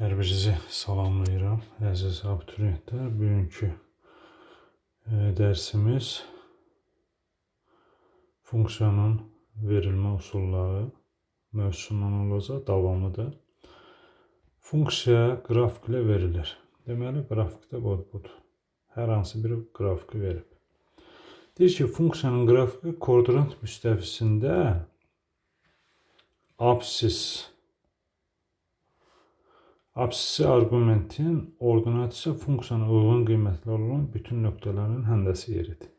Hər birinizi salamlayıram, əziz abituriyentlər. Bugünkü dərsimiz funksiyanın verilmə üsulları mövzusundan olacaq, davamıdır. Funksiya qrafik ilə verilir. Deməli, qrafikdə budur. Hər hansı bir qrafiki verib. Deyir ki, funksiyanın qrafiki koordinat müstəvisində absisi arqumentin ordinat isə funksiyanın uyğun qiymətləri olan bütün nöqtələrin həndəsi yeridir.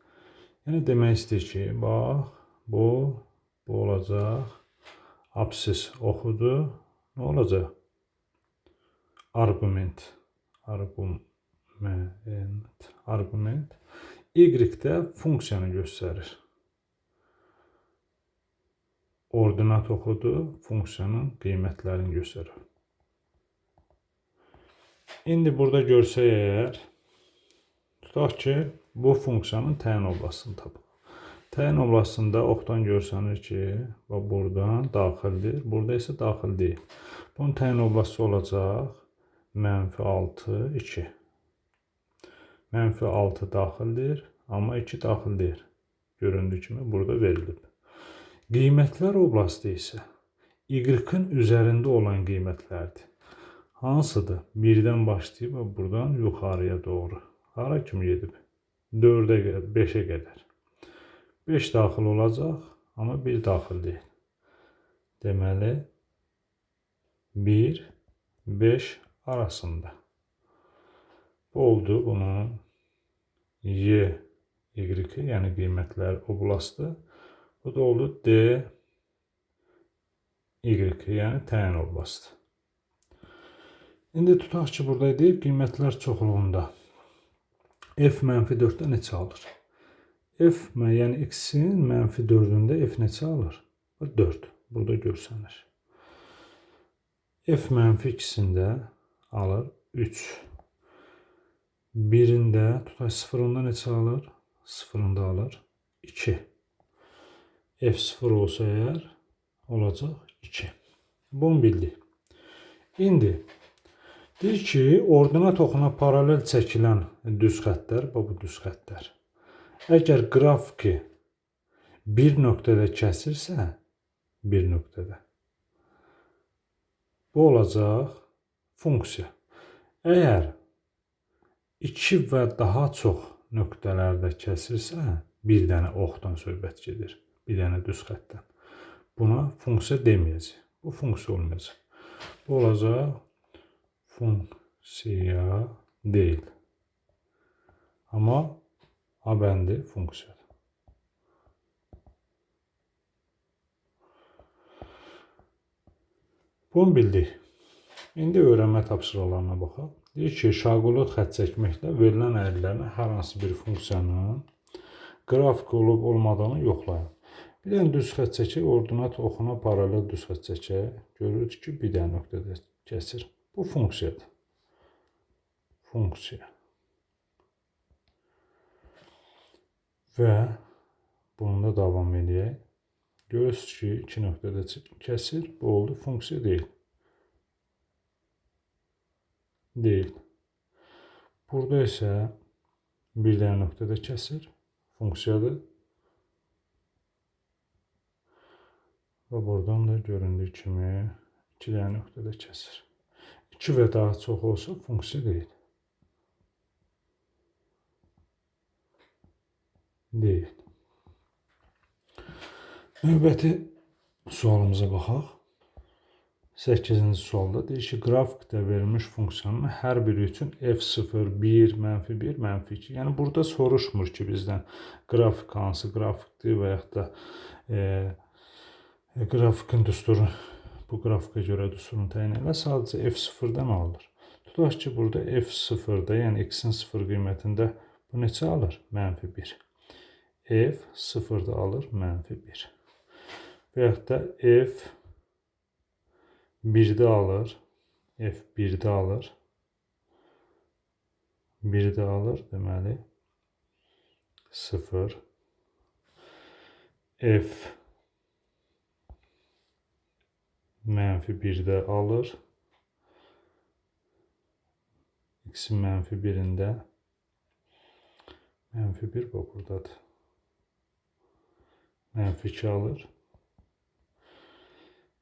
Yəni demək istəyir ki, bax, bu olacaq. Absis oxudu. Nə olacaq? Arqument. Arqument. Y də funksiyanı göstərir. Ordinat oxudu, funksiyanın qiymətlərini göstərir. İndi burada görsək əgər, tutaq ki, bu funksiyanın təyin oblastını tapaq. Təyin oblastında oxdan görsənir ki, bax buradan daxildir, burada isə daxil deyil. Bunun təyin oblastı olacaq -6, 2. -6 daxildir, amma 2 daxil deyil. Göründüyü kimi burada verilib. Qiymətlər oblastı isə y-ın üzərində olan qiymətlərdir. Hansıdır? 1-dən başlayıb və buradan yuxarıya doğru. Hara kimi gedib? 4-ə qədər, 5-ə qədər. 5 daxil olacaq, amma 1 daxil deyil. Deməli, 1, 5 arasında. Bu oldu bunun Y, Y, yəni qiymətlər oblastı. Bu da oldu D, Y, yəni təyin oblastı. İndi tutaq ki, burada deyib qiymətlər çoxluğunda F -4-də neçə alır? F, yəni x-in -4-ündə F neçə alır? 4. Burada görsənir. F -2-sində alır 3. 1-ində, tutaq 0-ında neçə alır? 0-ında alır 2. F0 olsa əgər, olacaq 2. Bunu bildik. İndi deyir ki, ordinat oxuna paralel çəkilən düz xəttlər, bu düz xəttlər. Əgər qrafiki bir nöqtədə kəsirsə, bir nöqtədə, bu olacaq funksiya. Əgər 2 və daha çox nöqtələrdə kəsirsə, bir dənə oxdan söhbət gedir, bir dənə düz xəttdən. Buna funksiya deməyəcək. Bu funksiya olmayacaq. Bu olacaq funksiya deyil. Amma A bəndi funksiyadır. Bunu bildik. İndi öyrənmə tapşırıqlarına baxaq. Deyir ki, şaqulot xətt çəkməklə verilən əyrilərin hər hansı bir funksiyanın qrafik olub olmadığını yoxlayın. Bir dənə düz xətt çəkək, ordinat oxuna paralel düz xətt çəkək. Görürük ki, bir dənə nöqtədə kəsir. Bu funksiyadır. Funksiya. Və bunu da davam edək. Görürsünüz ki, 2 nöqtədə kəsir. Bu oldu, funksiya deyil. Deyil. Burada isə bir dənə nöqtədə kəsir. Funksiyadır. Və buradan da göründüyü kimi 2 dənə nöqtədə kəsir. 2 və daha çox olsa funksiya deyil. Deyil. Növbəti sualımıza baxaq. 8-ci sualda deyir ki, qrafikdə verilmiş funksiyanın hər biri üçün F0, 1, -1, -2. Yəni burada soruşmur ki, bizdən qrafik hansı qrafikdir və yaxud da qrafikin düsturu, bu qrafikə görə düsturunu təyin elə. Sadəcə F0-dan alınır. Tutaq ki, burada F0-da, yəni x-in 0 qiymətində bu neçə alır? -1. F0-da alır -1. Və yaxud da F 1-də alır. F1-də alır. 1-də alır, deməli 0. F -1-də alır. X-in mənfi 1-ində mənfi 1 bu buradadır. Mənfi 2 alır.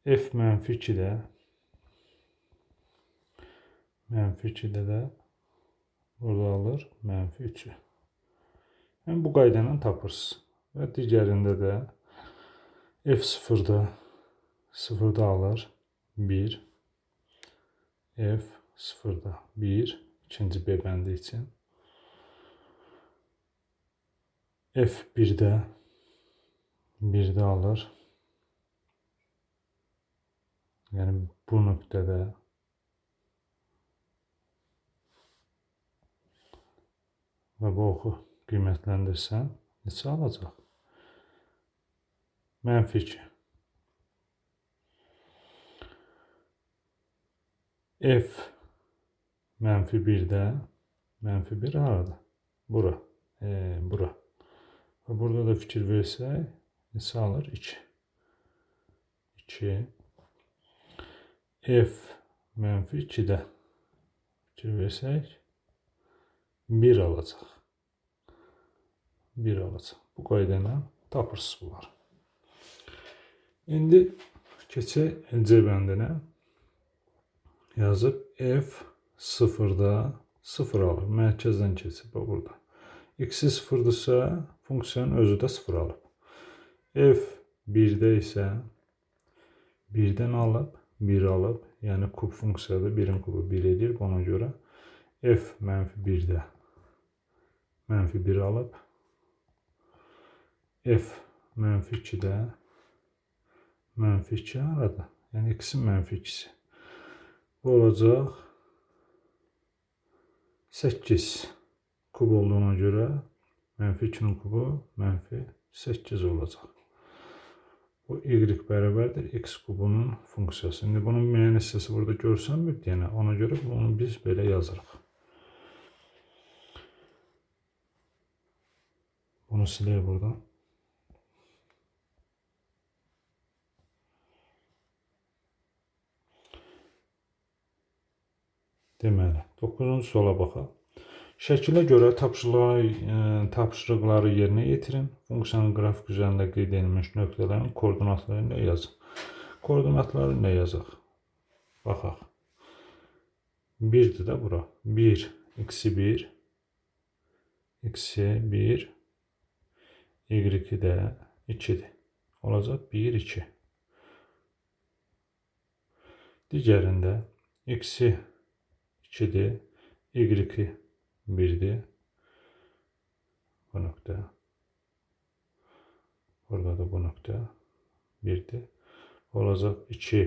F mənfi 2-də mənfi 2-də də burada alır mənfi 3-ü. Yəni bu qayda ilə tapırsınız. Və digərində də F0-da 0-da alır 1. F0-da 1 ikinci B bəndi üçün. F1-də 1-də alır. Yəni bu nöqtədə və bu oxu qiymətləndirsən neçə alacaq? Mənfi 2. F mənfi 1-də mənfi 1 harada? Bura. Bura. Və burada da fikir versək neçə alır? 2. 2. F mənfi 2-də fikir versək 1 alacaq. 1 alacaq. Bu qayda ilə tapırsınız bunları. İndi keçək C bəndinə. Yazıb F 0-da 0 alır. Mərkəzdən keçib burada. X-i 0-dırsa funksiyanın özü də 0 alıb. F 1-də isə 1-dən alıb, 1 alıb. Yəni kub funksiyadır. 1-in kubu 1 edir. Buna görə F mənfi 1-də mənfi 1 alıb. F mənfi 2-də mənfi 2 harada? Yəni X-in mənfi 2-si. Bu olacaq 8 kub olduğuna görə mənfi 2-nin kubu mənfi 8 olacaq. Bu Y bərabərdir X kubunun funksiyası. İndi bunun müəyyən hissəsi burada görsənmir deyənə, ona görə bunu biz belə yazırıq. Bunu silək buradan. Deməli, 9-cu suala baxaq. Şəkilə görə tapşırıqları yerinə yetirin. Funksiyanın qrafik üzərində qeyd edilmiş nöqtələrin koordinatlarını ilə yazın. Koordinatları nə yazaq? Baxaq. 1-dir də bura. 1, x-i 1, x-i 1, y-i də 2-dir. Olacaq 1, 2. Digərində x-i 2-dir, y-i 1-dir. Bu nöqtə. Burada da bu nöqtə 1-dir. Olacaq 2,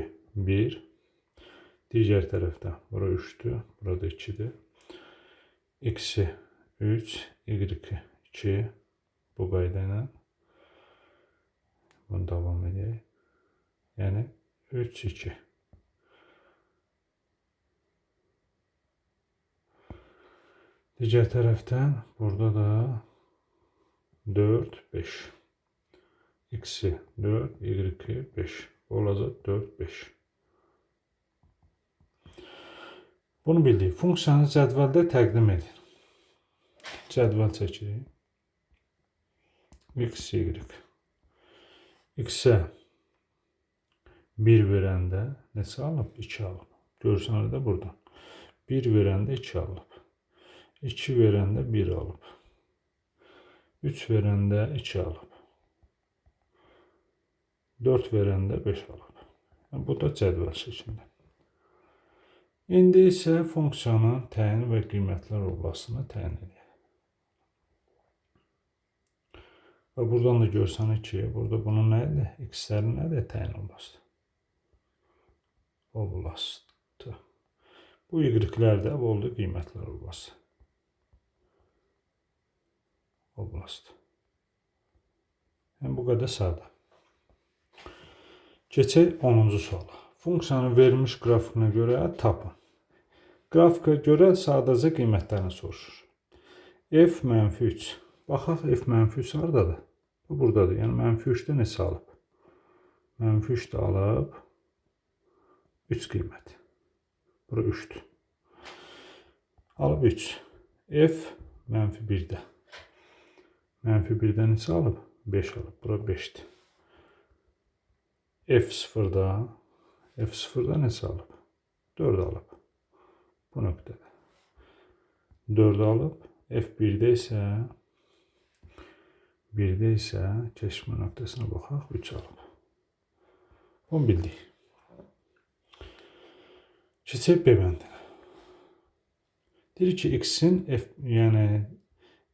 1. Digər tərəfdə bura 3-dür, burada 2-dir. X-i 3, y-i 2. Bu qayda ilə bunu davam edək. Yəni 3, 2. Digər tərəfdən burada da 4, 5. X-i 4, y-i 5. Olacaq 4, 5. Bunu bildik. Funksiyanı cədvəldə təqdim edin. Cədvəl çəkirik. X, Y. X-ə 1 verəndə neçə alıb? 2 alıb. Görsənir də buradan. 1 verəndə 2 alıb. 2 verəndə 1 alıb. 3 verəndə 2 alıb. 4 verəndə 5 alıb. Yəni, bu da cədvəl şəklində. İndi isə funksiyanın təyin və qiymətlər oblastını təyin edək. Və buradan da görsənir ki, burada bunun nədir? X-lərin nədir? Təyin oblastı. Oblastı. Bu Y-lər də oldu qiymətlər oblastı. Oblast. Yəni, bu qədər sadə. Keçək 10-cu suala. Funksiyanın verilmiş qrafikinə görə tapın. Qrafikə görə sadəcə qiymətlərini soruşur. F mənfi 3. Baxaq, F mənfi 3 haradadır? Bu buradadır. Yəni, mənfi 3-də neçə alıb? Mənfi 3 də alıb 3 qiymət. Bura 3-dür. Alıb 3. F mənfi 1-də. Mənfi 1-də neçə alıb? 5 alıb. Bura 5-dir. F0-da. F0-da neçə alıb? 4 alıb. Bu nöqtədə. 4 alıb. F1-də isə 1-də isə kəşmə nöqtəsinə baxaq 3 alıb. Bunu bildik. Keçək B bəndinə. Deyir ki, x-in f, yəni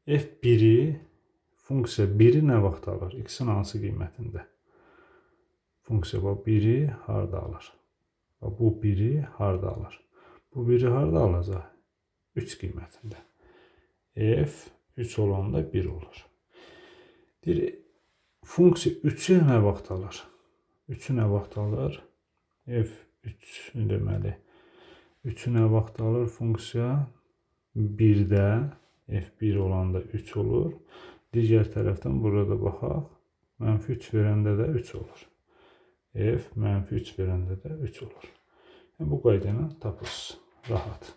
f1-i funksiya 1-i nə vaxt alır? X-in hansı qiymətində? Funksiya bax 1-i harda alır? Bax, bu 1-i harda alır? Bu 1-i harda alacaq? 3 qiymətində. F 3 olanda 1 olur. Deyir, funksiya 3-ü nə vaxt alır? 3-ü nə vaxt alır? F3 deməli. 3-ü nə vaxt alır funksiya? 1-də F1 olanda 3 olur. Digər tərəfdən burada baxaq. Mənfi 3 verəndə də 3 olur. F mənfi 3 verəndə də 3 olur. Yəni, bu qayda ilə tapırsınız. Rahat.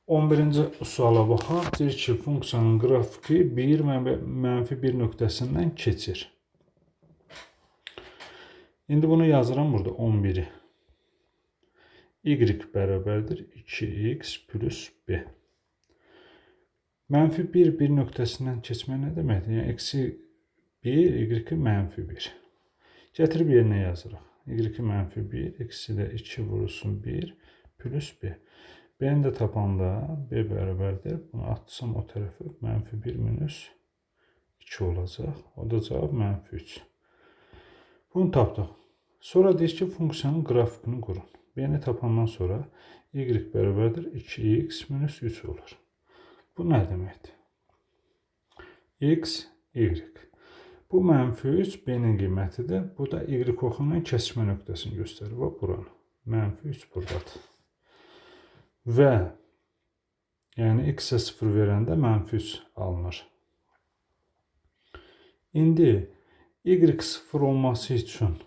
11-ci suala baxaq. Deyir ki, funksiyanın qrafiki 1 mənfi 1 nöqtəsindən keçir. İndi bunu yazıram burada 11-i. Y bərabərdir 2x plus b. Mənfi 1, 1 nöqtəsindən keçmək nə deməkdir? Yəni, x-i 1, y-i mənfi 1. Gətirib yerinə yazırıq. Y-i mənfi 1, x-i də 2 vurulsun 1 plus b. B-ni də tapanda b bərabərdir. Bunu atsam o tərəfə mənfi 1 minus 2 olacaq. O da cavab mənfi 3. Bunu tapdıq. Sonra deyir ki, funksiyanın qrafikini qurun. B-ni tapandan sonra y bərabərdir 2x minus 3 olur. Bu nə deməkdir? X, y. Bu mənfi 3 B-nin qiymətidir. Bu da y oxunun kəsişmə nöqtəsini göstərir. Bax buranı. Mənfi 3 buradadır. Və yəni x-ə 0 verəndə mənfi 3 alınır. İndi y 0 olması üçün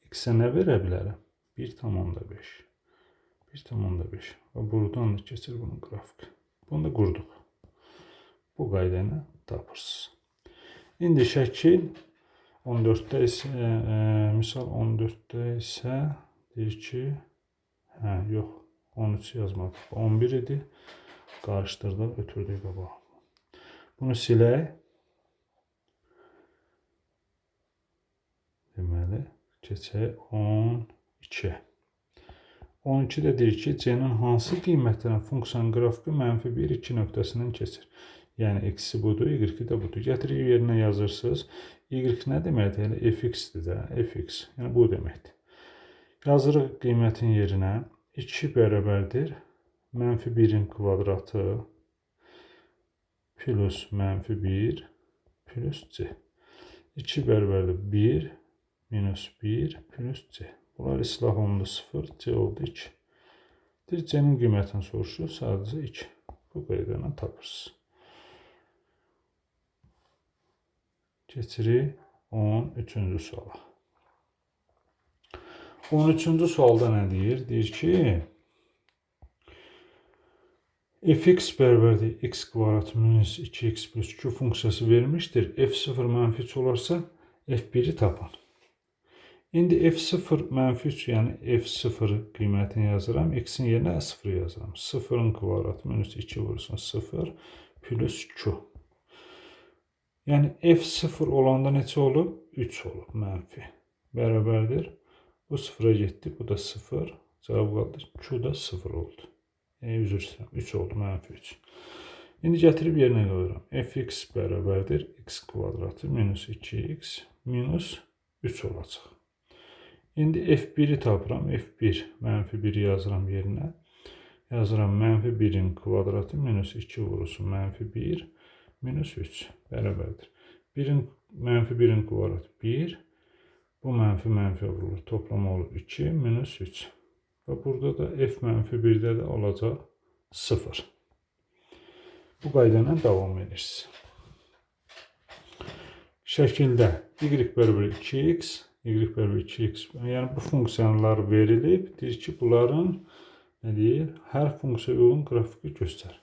x-ə nə verə bilərəm? 1,5. 1,5. Və buradan da keçir bunun qrafiki. Bunu da qurduq. Bu qayda ilə tapırsınız. İndi şəkil 14-də isə, misal 14-də isə deyir ki, hə, yox, 13 yazmadıq. 11 idi. Qarışdırdıq, ötürdük qabağa. Bunu silək. Deməli, keçək 12. 12-də deyir ki, C-nin hansı qiymətinə funksiyanın qrafiki mənfi 1, 2 nöqtəsindən keçir. Yəni, x-i budur, y-i də budur. Gətirib yerinə yazırsınız. Y nə deməkdir? Elə fx-dir də, fx. Yəni, bu deməkdir. Yazırıq qiymətin yerinə. 2 bərabərdir. Mənfi 1-in kvadratı plus mənfi 1 plus c. 2 bərabərdir 1 minus 1 plus c. Bunlar islah olundu 0, c oldu 2. Deyir, c-nin qiymətini soruşur, sadəcə 2. Bu qayda ilə tapırsınız. Keçirik 13-cü suala. 13-cü sualda nə deyir? Deyir ki, fx bərabərdir x kvadrat minus 2x plus 2 funksiyası verilmişdir. f0 mənfi 3 olarsa f1-i tapın. İndi f0 mənfi 3, yəni f0 qiymətini yazıram. X-in yerinə 0 yazıram. 0-ın kvadratı minus 2 vurulsun 0 plus q. Yəni f0 olanda neçə olub? 3 olub mənfi. Bərabərdir. Bu 0-a getdi, bu da 0. Cavab qaldı. Q da 0 oldu. Üzr istəyirəm. 3 oldu, mənfi 3. İndi gətirib yerinə qoyuram. Fx bərabərdir x kvadratı minus 2x minus 3 olacaq. İndi f1-i tapıram. F1 mənfi 1-i yazıram yerinə. Yazıram mənfi 1-in kvadratı minus 2 vurulsun mənfi 1 minus 3 bərabərdir. 1-in mənfi 1-in kvadratı 1. Bu mənfi mənfi vurulur. Toplam olur 2 minus 3. Və burada da f mənfi 1-də də olacaq 0. Bu qayda ilə davam edirsiniz. Şəkildə y bərabər 2x, y bərabər 2x. Yəni bu funksiyalar verilib. Deyir ki, bunların Nə deyir? Hər funksiyaya uyğun qrafiki göstər.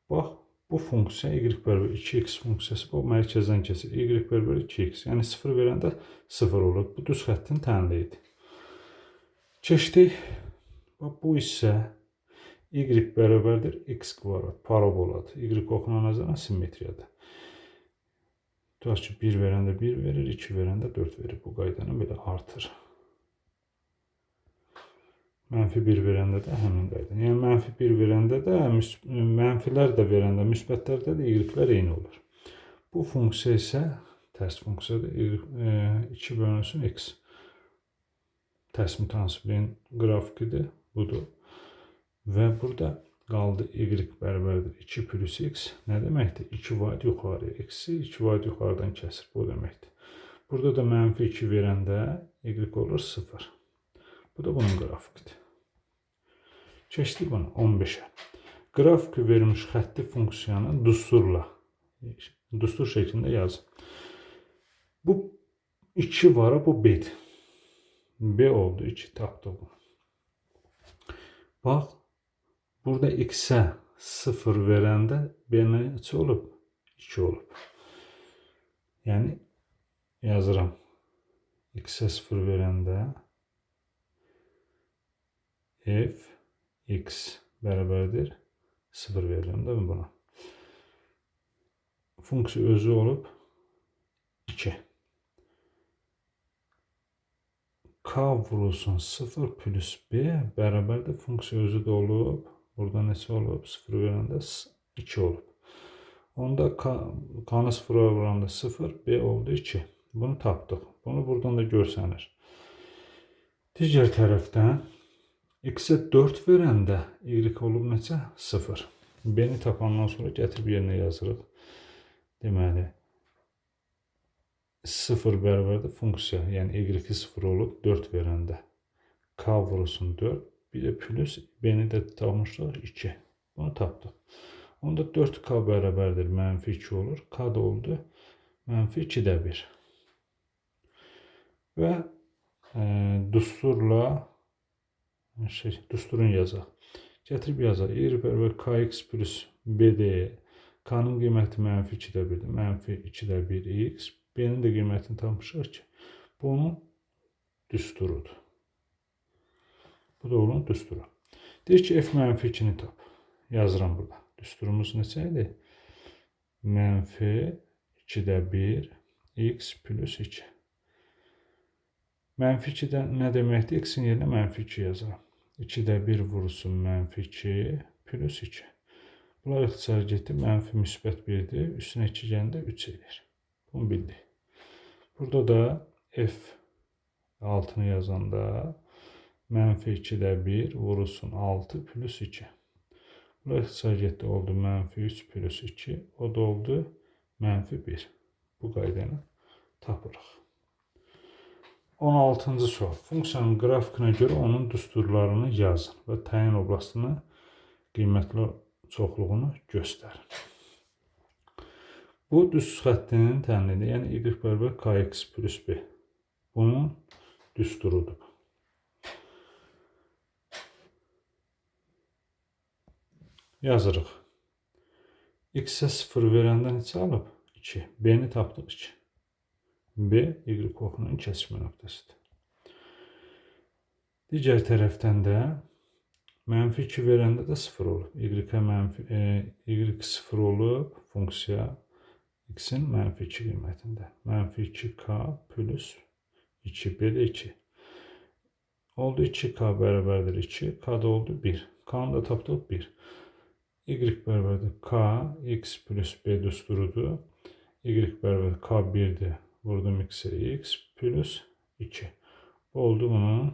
Bax, bu funksiya y bərabər 2x funksiyası bu mərkəzdən keçir. Y bərabər 2x. Yəni 0 verəndə 0 olur. Bu düz xəttin tənliyidir. Keçdik. Bax, bu isə y bərabərdir x kvadrat. Paraboladır. Y oxuna nəzərən simmetriyadır. Tutaq ki, 1 verəndə 1 verir, 2 verəndə 4 verir. Bu qaydanı belə artır. Mənfi 1 verəndə də həmin qayda. Yəni mənfi 1 verəndə də, mənfilər də verəndə, müsbətlərdə də y-lər eyni olur. Bu funksiya isə tərs funksiyadır. 2 bölünsün x. Tərs mütənasibliyin qrafikidir. Budur. Və burada qaldı y bərabərdir 2 plus x. Nə deməkdir? 2 vahid yuxarıya. X-i 2 vahid yuxarıdan kəsir. Bu deməkdir. Burada da mənfi 2 verəndə y olur 0. Bu da bunun qrafikidir. Keçdik buna 15-ə. Qrafiki verilmiş xətti funksiyanı düsturla, düstur şəklində yazın. Bu 2 var, bu B-dir. B oldu, 2 tapdıq bunu. Bax, burada x-ə 0 verəndə B neçə olub? 2 olub. Yəni, yazıram. X-ə 0 verəndə f x bərabərdir 0 verirəm də buna. Funksiya özü olub 2. K vurulsun 0 plus B bərabərdir. Funksiya özü də olub. Burada neçə olub? 0 verəndə 2 olub. Onda K-nı 0-a vuranda 0, B oldu 2. Bunu tapdıq. Bunu buradan da görsənir. Digər tərəfdən x-ə 4 verəndə y olub neçə? 0. B-ni tapandan sonra gətirib yerinə yazırıq. Deməli, 0 bərabərdir funksiya, yəni y 0 olub 4 verəndə. K vurulsun 4, bir də plus B-ni də tapmışdıq 2. Bunu tapdıq. Onda 4K bərabərdir mənfi 2 olur. K da oldu mənfi 2-də 1. Və düsturla düsturun yazaq. Gətirib yazaq. Y bərabər kx plus b-d. K-nın qiyməti mənfi 2-də 1-dir. Mənfi 2-də 1 x. B-nin də qiymətini tapmışıq ki, bu onun düsturudur. Bu da onun düsturu. Deyir ki, f mənfi 2-ni tap. Yazıram burada. Düsturumuz neçə idi? Mənfi 2-də 1 x plus 2. Mənfi 2 də nə deməkdir? X-in yerinə mənfi 2 yazıram. 2-də 1 vurulsun mənfi 2 plus 2. Bunlar ixtisar getdi. Mənfi müsbət 1-dir. Üstünə 2 gələndə 3 eləyir. Bunu bildik. Burada da f altını yazanda mənfi 2-də 1 vurulsun 6 plus 2. Bunlar ixtisar getdi. Oldu mənfi 3 plus 2. O da oldu mənfi 1. Bu qayda ilə tapırıq. 16-cı sual. Funksiyanın qrafikinə görə onun düsturlarını yazın və təyin oblastını qiymətli çoxluğunu göstərin. Bu düz xəttinin tənliyidir. Yəni y bərabər kx plus b. Bunun düsturudur. Yazırıq. X-ə 0 verəndə neçə alıb? 2. B-ni tapdıq 2. B, Y oxunun kəsişmə nöqtəsidir. Digər tərəfdən də mənfi 2 verəndə də 0 olub. Y-ə mənfi, Y 0 olub funksiya x-in mənfi 2 qiymətində. Mənfi 2k plus 2, B də 2. Oldu 2k bərabərdir 2, k da oldu 1. K-nı da tapdıq 1. Y bərabərdir k, x plus b düsturudur. Y bərabərdir k 1-dir. Vurdum x-e x plus 2. Bu oldu bunun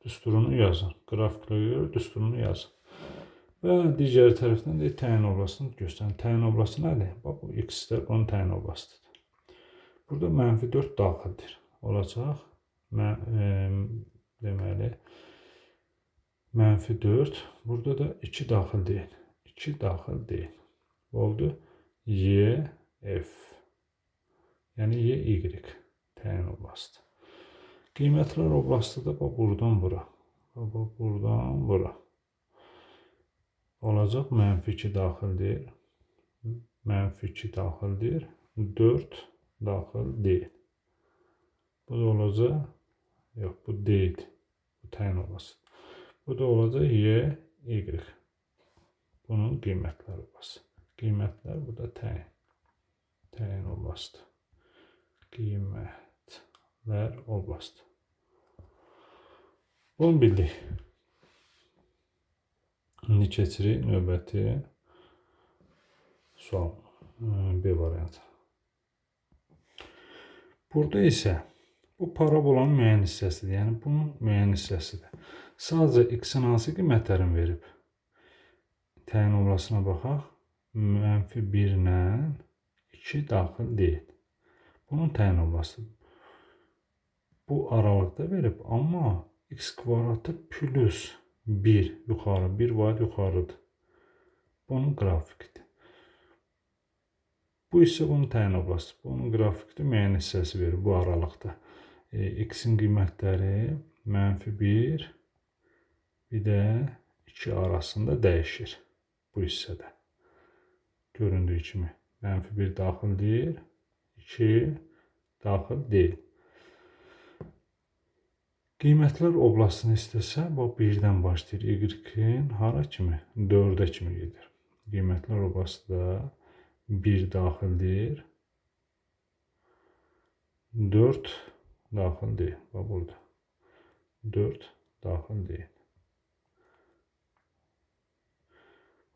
düsturunu yazın. Qrafiklə görə düsturunu yazın. Və digər tərəfdən də təyin oblastını göstərin. Təyin oblastı nədir? Bax, bu x-də bunun təyin oblastıdır. Burada mənfi 4 daxildir. Olacaq. Deməli, mənfi 4. Burada da 2 daxil deyil. 2 daxil deyil. Oldu. Y, F. Yəni Y, Y təyin oblastı. Qiymətlər oblastı da bax buradan bura. Bax buradan bura. Olacaq mənfi 2 daxil deyil. Mənfi 2 daxil deyil. 4 daxil deyil. Bu da olacaq. Yox, bu deyil. Bu təyin olası. Bu da olacaq Y, Y. Bunun qiymətləri olası. Qiymətlər bu da təyin. Təyin oblasıdır. Qiymətlər oblasıdır. Bunu bildik. İndi keçirik növbəti sual B variantı. Burada isə bu parabolanın müəyyən hissəsidir. Yəni bunun müəyyən hissəsidir. Sadəcə x-in hansı qiymətlərini verib? Təyin oblasına baxaq. Mənfi 1 ilə 2 daxil deyil. Bunun təyin oblasıdır. Bu aralıqda verib, amma x kvadratı plus 1 yuxarı, 1 vahid yuxarıdır. Bunun qrafikidir. Bu isə bunun təyin oblasıdır. Bunun qrafikdə müəyyən hissəsi verir bu aralıqda. X-in qiymətləri mənfi 1, bir də 2 arasında dəyişir bu hissədə. Göründüyü kimi mənfi 1 daxil deyil, 2 daxil deyil. Qiymətlər oblastını istəsə, bu 1-dən başlayır. Y-in hara kimi? 4-ə kimi gedir. Qiymətlər oblastı da 1 daxil deyil. 4 daxil deyil. Bax burada. 4 daxil deyil.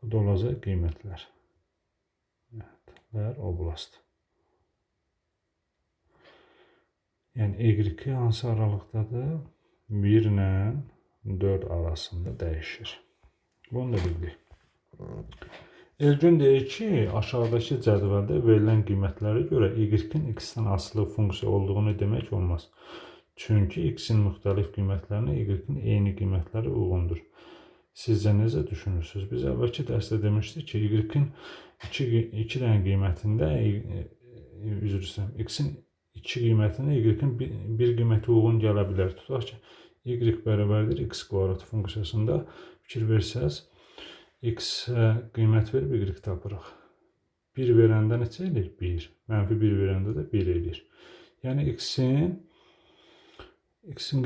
Bu da olacaq qiymətlər. Qiymətlər oblastı. Yəni Y hansı aralıqdadır? 1 ilə 4 arasında dəyişir. Bunu da bildik. Elgün deyir ki, aşağıdakı cədvəldə verilən qiymətlərə görə Y-in X-dən asılı funksiya olduğunu demək olmaz. Çünki X-in müxtəlif qiymətlərinə Y-in eyni qiymətləri uyğundur. Sizcə necə düşünürsünüz? Biz əvvəlki dərsdə demişdik ki, Y-in 2 dənə qiymətində, üzr istəyirəm, X-in 2 qiymətinə Y-in bir qiyməti uyğun gələ bilər. Tutaq ki, Y bərabərdir X kvadrat funksiyasında fikir versəz, X qiymət verib Y tapırıq. 1 verəndə neçə eləyir? 1. Mənfi 1 verəndə də 1 eləyir. Yəni X-in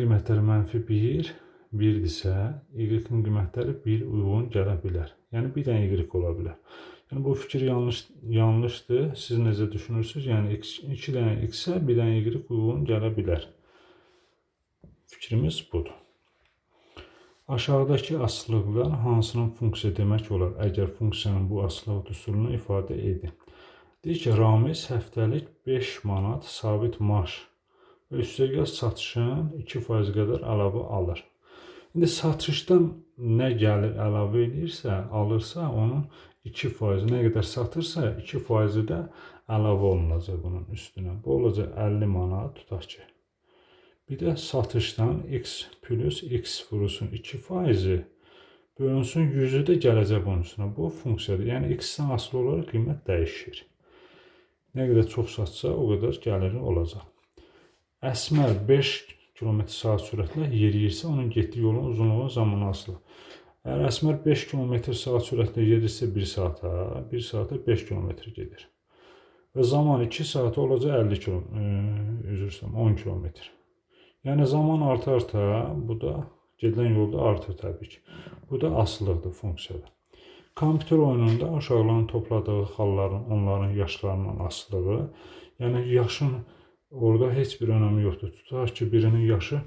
qiymətləri mənfi 1, 1-dirsə, Y-in qiymətləri 1 uyğun gələ bilər. Yəni bir dənə Y ola bilər. Yəni bu fikir yanlışdır. Siz necə düşünürsünüz? Yəni 2 dənə X-ə bir dənə Y uyğun gələ bilər. Fikrimiz budur. Aşağıdakı asılılıqlar hansının funksiya demək olar, əgər funksiyanın bu asılılıq düsturunu ifadə edin. Deyir ki, Ramiz həftəlik 5 manat sabit maaş və üstəgəl satışın 2% qədər əlavə alır. İndi satışdan nə gəlir əlavə edirsə, alırsa, onun 2%, nə qədər satırsa, 2% də əlavə olunacaq bunun üstünə. Bu olacaq 50 manat, tutaq ki. Bir də satışdan x plus x vurulsun 2% bölünsün 100-ü də gələcək bunun üstünə. Bu funksiyadır. Yəni x-dən asılı olaraq qiymət dəyişir. Nə qədər çox satsa, o qədər gəliri olacaq. Əsmər 5 km saat sürətlə yeriyirsə, onun getdiyi yolun uzunluğu zamana asılı. Əgər Əsmər 5 km saat sürətlə yerirsə 1 saata, 1 saata 5 km gedir. Və zaman 2 saata olacaq 50 km, üzr istəyirəm, 10 km. Yəni zaman artarsa, bu da gedilən yolda artır təbii ki. Bu da asılıqdır funksiyada. Kompüter oyununda uşaqların topladığı xalların, onların yaşlarından asılığı. Yəni yaşın orada heç bir önəmi yoxdur. Tutaq ki, birinin yaşı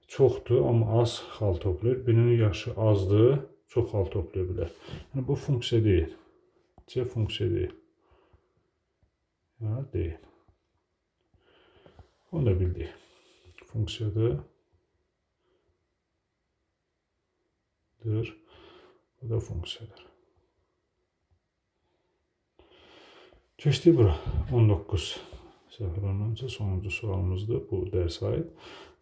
çoxdur, amma az xal toplayır. Birinin yaşı azdır, çox xal toplaya bilər. Yəni bu funksiya deyil. C funksiya deyil. Ya, deyil. Onu da bildik. Funksiyadır. Bu da funksiyadır. Keçdik bura. 19. Səhv olmamsa sonuncu sualımızdır bu dərsə aid.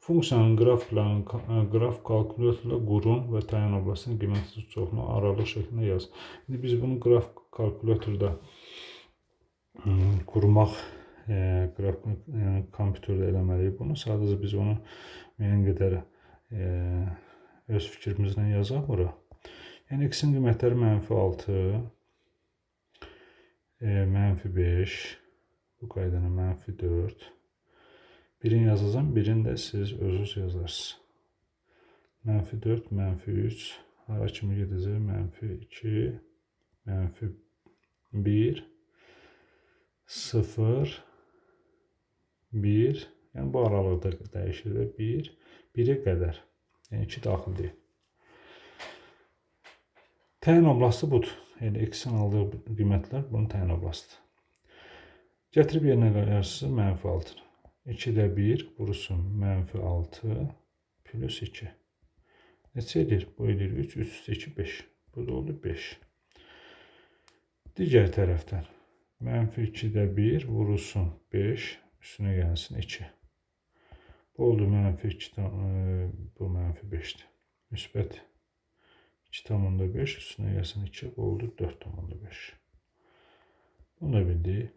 Funksiyanın qraflarını qraf kalkulyatorla qurun və təyin oblastının qiymətsiz çoxunu aralıq şəklində yaz. İndi biz bunu qraf kalkulyatorda qurmaq, qraf yəni kompüterdə eləməliyik bunu. Sadəcə biz onu müəyyən qədər öz fikrimizlə yazaq ora. Yəni x-in qiymətləri mənfi 6, mənfi 5, bu qaydanı mənfi 4. Birini yazacağam, birini də siz özünüz yazarsınız. Mənfi 4, mənfi 3, hara kimi gedəcək? Mənfi 2, mənfi 1, 0, 1. Yəni bu aralıqda dəyişir də 1, 1-ə qədər. Yəni 2 daxil deyil. Təyin oblasti budur. Yəni x-in aldığı qiymətlər bunun təyin oblastıdır. Gətirib yerinə qoyarsınız mənfi 6-nı. 2-də 1 vurursun mənfi 6 plus 2. Neçə edir? Bu edir 3, 3 üstə 2, 5. Bu da oldu 5. Digər tərəfdən mənfi 2-də 1 vurulsun 5, üstünə gəlsin 2. Bu oldu mənfi 2, bu mənfi 5-dir. Müsbət 2,5 üstünə gəlsin 2, bu oldu 4,5. Bunu da bildik.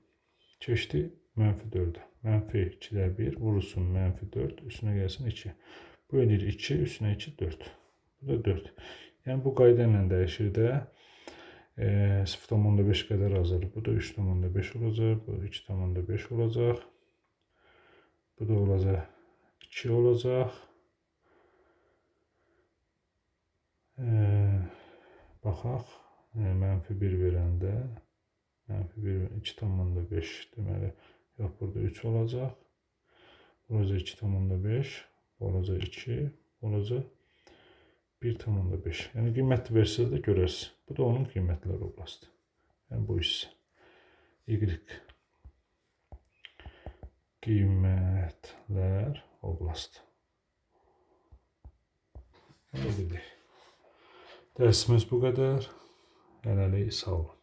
Keçdi mənfi 4-ə. Mənfi 2-də 1 vurulsun mənfi 4, üstünə gəlsin 2. Bu edir 2, üstünə 2, 4. Bu da 4. Yəni bu qayda ilə dəyişir də. 0,5 qədər azalır. Bu da 3,5 olacaq. Bu 2,5 olacaq. Bu da olacaq 2 olacaq. Baxaq. Mənfi 1 verəndə mənfi 1, 2,5 deməli, yox, burada 3 olacaq. Olacaq 2,5, olacaq 2, olacaq 1,5. Yəni qiymət versəz də görərsiniz. Bu da onun qiymətlər oblastıdır. Yəni bu hissə. Y qiymətlər oblastı. Bunu bildik. Dərsimiz bu qədər. Hələlik sağ olun.